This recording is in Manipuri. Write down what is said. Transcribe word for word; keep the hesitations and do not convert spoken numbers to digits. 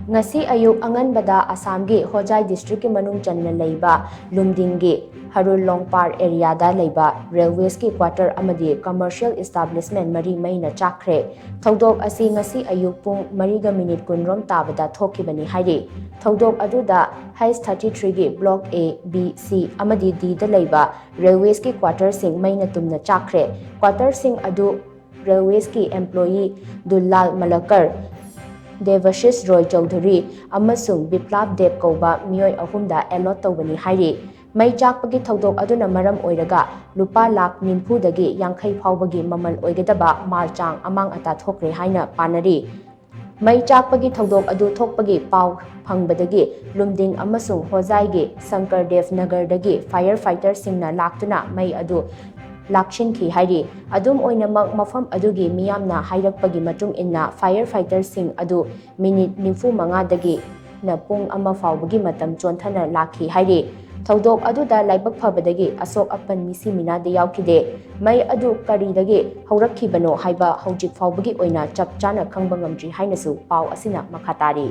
ꯉꯁꯤ ꯑꯌꯨꯛ ꯑꯉꯟꯕꯗ ꯑꯁꯥꯝꯒꯤ ꯍꯣꯖꯥꯏ ꯗꯤꯁꯇ꯭ꯔꯤꯛꯀꯤ ꯃꯅꯨꯡ ꯆꯟꯅ ꯂꯩꯕ ꯂꯨꯝꯗꯤꯡꯒꯤ ꯍꯔꯨꯜ ꯂꯣꯡꯄꯥꯔ ꯑꯦꯔꯤꯌꯥꯗ ꯂꯩꯕ ꯔꯦꯜꯋꯦꯁꯀꯤ ꯀ꯭ꯋꯥꯇꯔ ꯑꯃꯗꯤ ꯀꯃꯔꯁꯤꯌꯦꯜ ꯏꯁꯇꯥꯕ꯭ꯂꯤꯁꯃꯦꯟ ꯃꯔꯤ ꯃꯩꯅ ꯆꯥꯛꯈ꯭ꯔꯦ꯫ ꯊꯧꯗꯣꯛ ꯑꯁꯤ ꯉꯁꯤ ꯑꯌꯨꯛ ꯄꯨꯡ ꯃꯔꯤꯒ ꯃꯤꯅꯤꯠ ꯀꯨꯟꯔꯣꯝ ꯇꯥꯕꯗ ꯊꯣꯛꯈꯤꯕꯅꯤ ꯍꯥꯏꯔꯤ꯫ ꯊꯧꯗꯣꯛ ꯑꯗꯨꯗ ꯍꯩꯁ ꯊꯥꯔꯇꯤ ꯊ꯭ꯔꯤꯒꯤ ꯕ꯭ꯂꯣꯛ ꯑꯦ, ꯕꯤ, ꯁꯤ ꯑꯃꯗꯤ ꯗꯤꯗ ꯂꯩꯕ ꯔꯦꯜꯋꯦꯁꯀꯤ ꯀ꯭ꯋꯥꯇꯔꯁꯤꯡ ꯃꯩꯅ ꯇꯨꯝꯅ ꯆꯥꯛꯈ꯭ꯔꯦ꯫ ꯀ꯭ꯋꯥꯇꯔꯁꯤꯡ ꯑꯗꯨ ꯔꯦꯜꯋꯦꯁꯀꯤ ꯑꯦꯝꯄ꯭ꯂꯣꯌꯤ ꯗꯨꯜꯂꯥꯜ ꯃꯂꯀꯔ, ꯗꯦꯕꯥꯁꯤꯁ ꯔꯣꯏ ꯆꯧꯙꯨꯔꯤ ꯑꯃꯁꯨꯡ ꯕꯤꯄ꯭ꯂꯥꯞ ꯗꯦꯕ ꯀꯧꯕ ꯃꯤꯑꯣꯏ ꯑꯍꯨꯝꯗ ꯑꯦꯂꯣꯠ ꯇꯧꯕꯅꯤ ꯍꯥꯏꯔꯤ꯫ ꯃꯩ ꯆꯥꯛꯄꯒꯤ ꯊꯧꯗꯣꯛ ꯑꯗꯨꯅ ꯃꯔꯝ ꯑꯣꯏꯔꯒ ꯂꯨꯄꯥ ꯂꯥꯈ ꯅꯤꯐꯨꯗꯒꯤ ꯌꯥꯡꯈꯩ ꯐꯥꯎꯕꯒꯤ ꯃꯃꯜ ꯑꯣꯏꯒꯗꯕ ꯃꯥꯜ ꯆꯥꯡ ꯑꯃꯥꯡ ꯑꯇꯥ ꯊꯣꯛꯈ꯭ꯔꯦ ꯍꯥꯏꯅ ꯄꯥꯅꯔꯤ꯫ ꯃꯩ ꯆꯥꯛꯄꯒꯤ ꯊꯧꯗꯣꯛ ꯑꯗꯨ ꯊꯣꯛꯄꯒꯤ ꯄꯥꯎ ꯐꯪꯕꯗꯒꯤ ꯂꯨꯝꯗꯤꯡ ꯑꯃꯁꯨꯡ ꯍꯣꯖꯥꯏꯒꯤ ꯁꯪꯀꯔꯗꯦꯕ ꯅꯒꯔꯗꯒꯤ ꯐꯥꯌꯔ ꯐꯥꯏꯇꯔꯁꯤꯡꯅ ꯂꯥꯛꯇꯨꯅ ꯃꯩ ꯑꯗꯨ ꯂꯥꯛꯁꯤꯟꯈꯤ ꯍꯥꯏꯔꯤ꯫ ꯑꯗꯨꯝ ꯑꯣꯏꯅꯃꯛ, ꯃꯐꯝ ꯑꯗꯨꯒꯤ ꯃꯤꯌꯥꯝꯅ ꯍꯥꯏꯔꯛꯄꯒꯤ ꯃꯇꯨꯡ ꯏꯟꯅ, ꯐꯥꯌꯔ ꯐꯥꯏꯇꯔꯁꯤꯡ ꯑꯗꯨ ꯃꯤꯅꯤꯠ ꯅꯤꯐꯨ ꯃꯉꯥꯗꯒꯤꯅ ꯄꯨꯡ ꯑꯃ ꯐꯥꯎꯕꯒꯤ ꯃꯇꯝ ꯆꯣꯟꯊꯅ ꯂꯥꯛꯈꯤ ꯍꯥꯏꯔꯤ꯫ ꯊꯧꯗꯣꯛ ꯑꯗꯨꯗ ꯂꯥꯏꯕꯛ ꯐꯕꯗꯒꯤ ꯑꯁꯣꯛ ꯑꯄꯟ ꯃꯤꯁꯤ ꯃꯤꯅꯥꯗ ꯌꯥꯎꯈꯤꯗꯦ꯫ ꯃꯩ ꯑꯗꯨ ꯀꯔꯤꯗꯒꯤ ꯍꯧꯔꯛꯈꯤꯕꯅꯣ ꯍꯥꯏꯕ ꯍꯧꯖꯤꯛ ꯐꯥꯎꯕꯒꯤ ꯑꯣꯏꯅ ꯆꯞ ꯆꯥꯅ ꯈꯪꯕ ꯉꯝꯗ꯭ꯔꯤ ꯍꯥꯏꯅꯁꯨ ꯄꯥꯎ ꯑꯁꯤꯅ ꯃꯈꯥ ꯇꯥꯔꯤ꯫